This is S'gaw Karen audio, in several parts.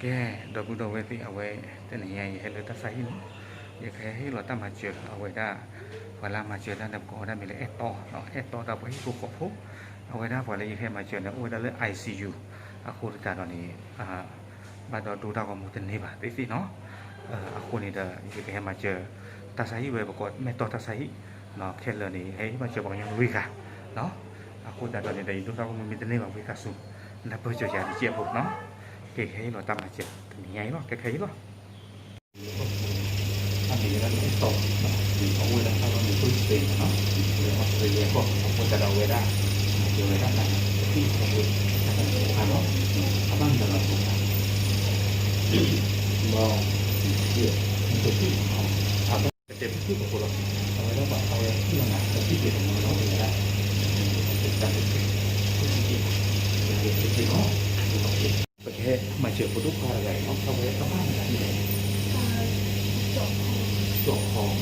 ကဲ, ဒီပုၢ်ဒီဝဲၢ်သ့ၣ် အဝဲ တနံၤညါအံၤ ယဟဲလၢတၢ်ဆါဟံၣ်နီၤ, ယကဟဲဟ့ၣ်လီၤတၢ်မၤစၢၤ အဝဲဒၣ် ပှၤလၢမၤစၢၤတၢ်န့ၣ် ပကိးဝဲဒၣ်မ့ၢ်လၢအဲၣ်တီနီၤ, အဲၣ်တီဒီးပှၤဟံၣ်ဖိဃီဖိ, အဝဲဒၣ်ပှၤလၢယကဟဲမၤစၢၤန့ၣ် အိၣ်ဝဲဒၣ်လၢ I C U အဃိသတးဒီးန့ၣ် ဘၣ်ဒီးဒိတၢ်ဂီၤမူတန့ၢ်ဘၣ်သ့ၣ်သ့ၣ်နီၤ, အဃိန့ၣ်ဒီး ယကဟဲမၤစၢၤ တၢ်ဆါဟံၣ်ဝဲ ပကိးမဲၢ်တီၢ်တၢ်ဆါဟံၣ်, ခဲလၢာ်န့ၣ် ဟဲဟ့ၣ်မၤစၢၤပှၤကညီဝံၤဂၤ အဃိသတးဒီးန့ၣ်ဒီး ယဒိတၢ်ဂီၤမူမ့ၢ်တန့ၢ်ဘၣ်ဝံၤသးစူၤ နၢ်ပၢၢ်စၢၤယၤတကဲးဖိနီၤ, ကဲကဟဲဟ့ၣ်လီၤတၢ်မၤစၢၤ တနံၤညါအံၤလီၤ ကဲခဲအံၤလီၤ. အမ့ၢ်ဝဲဒၣ်လၢအဲၣ်တီ, အအိၣ်ဝဲဒၣ်တၢ်လီၢ်န့ၣ် Brisbane နီၤ, လၢ Australia ကီၢ် အဃိသတးဒီးအဝဲဒၣ် မၤစၢၤဝဲဒၣ် ပဟံၣ်ဖိဃီဖိ တၢ်တၢ်န့ၣ်တခါနီၤ, အဘၣ်မနုၤလီၤ ဒီး ပတဲပဟံၣ်ဖိဃီဖိလီၤ, အဝဲဒၣ်ပှၤအဝဲဟ့ၣ်လီၤနၤ ပဟံၣ်ဖိဃီဖိလီၤ အဝဲဒၣ် ပကဟဲမၤစၢၤ ဖိဒိၣ်ခွါတဂၤအံၤနီၤ, အဝဲအဘၣ်မနုၤလဲၣ်, ကၠီၣ်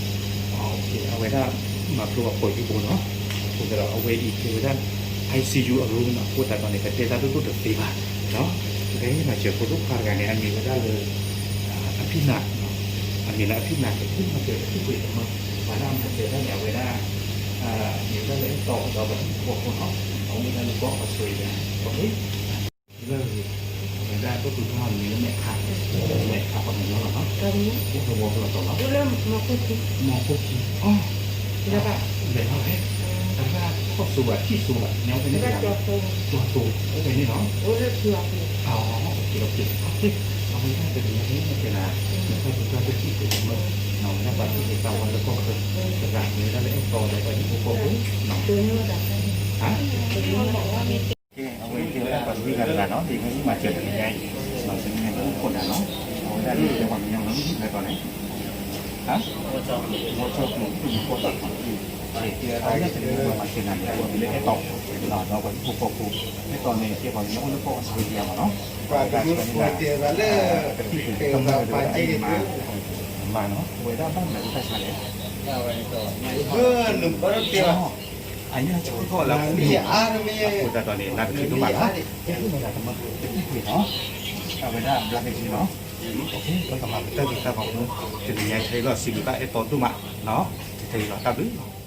ခီ, အဝဲဒၣ် မၤဖျိအပှၤဟံၣ်ဖိနီၤ, အဃိသတးဒီး အဝဲအံၤကဲဝဲဒၣ် I C U အ room နီၤ, အဃိသတးဒီးန့ၣ် ပတဲတၢ်ဒိၣ်ဒိၣ်တသ့ဘၣ်နီၤ, ပကဟဲမၤစၢၤဖိဒိၣ်ခွါတဂၤန့ၣ် အမံၤဝဲဒၣ်လၢ အဖံနၤ, အမံၤလၢအဖံနၤ ကဟ့ၣ်မၤစၢၤဟံၣ်ဖိဃီဖိ, ပှၤလၢအမၤစၢၤတၢ်န့ၣ် အဝဲဒၣ် မံၤဝဲဒၣ်လၢအဲၣ်တီဒီးပှၤဟံၣ်ဖိဃီဖိနီၤ, အအိၣ်ဝဲဒၣ်လၢကီၢ် Australia လၢ အဝဲဒၣ်ပှၤသူၣ်ထီၣ်မံၤလၢမဲာ်ခါ, မဲာ်ခါပှၤကညီလီၤနီၤ, အိၣ်သဝီဖိလီၤတီၤလီၤ, မီၢ်ခိၣ်ခံ, မီၢ်ခိၣ်ခံ, လဲၤထီၣ်ဖဲ တၢ်လၢခီၣ်စိဘၣ် ထံၣ်စိဘၣ် ညါဖဲန့ၣ်, ကၠီၤသိ, အိၣ်ဖဲန့ၣ်နီၤ, အဝဲဒၣ်တနံၤညါန့ၣ် ကဲနၤ, နခီၣ်သူတၢ်တထံၣ်ကမၢ, နဝဲဒၣ်ပှၤဟံၣ်က့ၤသးဝါလၢကီၢ်ချၢ, တဂၤမ့ၢ်ဝဲဒၣ်လၢအဲၣ်တီဒီးပှၤဟံၣ်ဖိဃီဖိ, ဟါ ကဲ အဝဲကဲဝဲဒၣ်ပှၤတဂၤတဂၤနီၤ, ဒ်မ့ၢ်မၤစၢၤတနံၤညါအံၤ, တနံၤညါကအိၣ်ခိးနၤနီၤ, အဝဲဒၣ်န့ၣ် တဲပှၤကညီနီၤ မ့ၢ်လဲၤတီၤန့ၣ်, ဟါ, ဝီထီၣ်ကျိၤ မ့ၢ်ကီၢ်တၢ်ခီၣ်ကျိၤ, အဝဲဒၣ်တနံၤညါပှၤမၤစၢၤနၤန့ၣ် အဝဲမ့ၢ်လၢအဲၣ်တီ, ဒီးပှၤဟံၣ်ဖိဃီဖိ, အဲၣ်တီန့ၣ် ကဲပှၤကညီအိၣ်လၢကီၢ်အီစထြ့လယါမးနီၤ, ပှၤတဂၤဆၢန့ၣ်ဒၣ် ပထံၣ်က့ၤတမုၢ်ဝဲဒၣ်အံၤမး, မးနီၤ, အဝဲဒၣ်ဘၣ်မနုၤတၢ်ဆါလဲၣ် အညါဆူၣ်ထီၣ်လၢအဃိ အဃိသတးဒီးန့ၣ် နတချုးဒိၣ်မးနီၤ, ကဲဟ့ၣ်ဝဲဒၣ်တမုၢ် တထံၣ်ကွံာ်နီၤ, အဝဲဒၣ်ဘျါက့ၤနီၤ, ပကမၤပတၢ်ဂ့ၤတၢ်ဘၣ်မူ တနံၤညါခဲအံၤလီၤ, စံးဘျုးဘၣ်အဲၣ်တီဒိၣ်မးနီၤ, တထံၣ်လီၤတၢ်ဘျုး